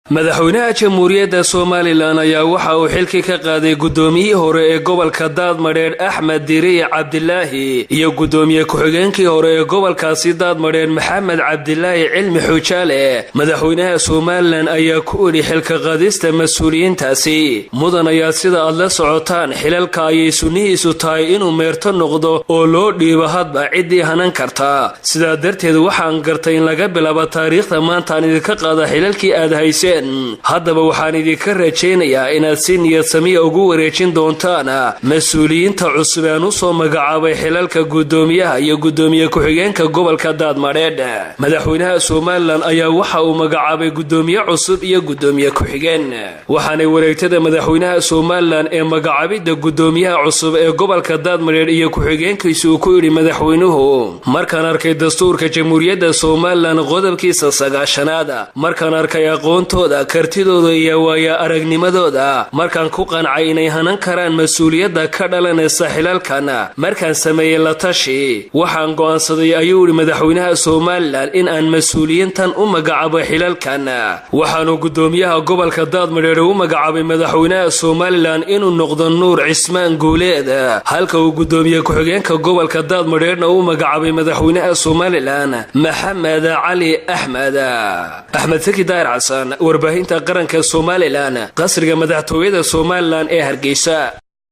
Madaxweynaha Jamhuuriyadda Somalilan ayaa waxa uu xilkii ka qaaday guddoomiyihii hore ee gobolka Daadmadheedh, Axmed Diriye Cabdilaahi, iyo guddoomiye ku-xigeenkii hore ee gobolkaasi Daadmadheedh, Maxamed Cabdilaahi Cilmi Xujaale. Madaxweynaha Somalilan ayaa ku idhi xilka qaadista mas-uuliyiintaasi: "Mudan ayaa, sida aad la socotaan, xilalka ayay sunnihiisu tahay inuu meerto noqdo oo loo dhiibo hadba ciddii hanan kartaa. Sidaa darteed waxaan gartay in laga bilaabo taariikhda maantaan idinka qaada xilalkii aad hayseen. Haddaba waxaan idinka rajaynayaa inaad si niyad samiya ugu wareejin doontaan mas-uuliyiinta cusub aan u soo magacaabay xilalka guddoomiyaha iyo guddoomiye ku-xigeenka gobolka Daadmadheedh." Madaxweynaha Somalilan ayaa waxa uu magacaabay guddoomiye cusub iyo guddoomiye ku-xigeen, waxaanay wareegtada madaxweynaha Somalilan ee magacaabidda guddoomiyaha cusub ee gobolka Daadmadheedh iyo ku-xigeenkiisu uu ku yidhi madaxweynuhu: "Markaan arkay dastuurka Jamhuuriyadda Somalilan qodobkiisa 90aad, markaan arkay aqoontooda, kartidooda iyo waaya aragnimadooda, markaan ku qancay inay hanan karaan mas-uuliyadda ka dhalanaysa xilalkan, markaan sameeyey la tashi, waxaan go'aansaday," ayuu yidhi madaxweynaha Somalilan, "in aan mas-uuliyiintan u magacaabo xilalkan." Waxaanu guddoomiyaha gobolka Daadmadheedh u magacaabay madaxweynaha Somalilan inuu noqdo Nuur Cismaan Guuleed, halka uu guddoomiye ku-xigeenka gobolka Daadmadheedhna u magacaabay madaxweynaha Somalilan Maxamed Cali Axmed. Axmed Saki Daahir Xasan, warbaahinta qaranka Somalilan, qasriga madaxtooyada Somalilan ee Hargeysa.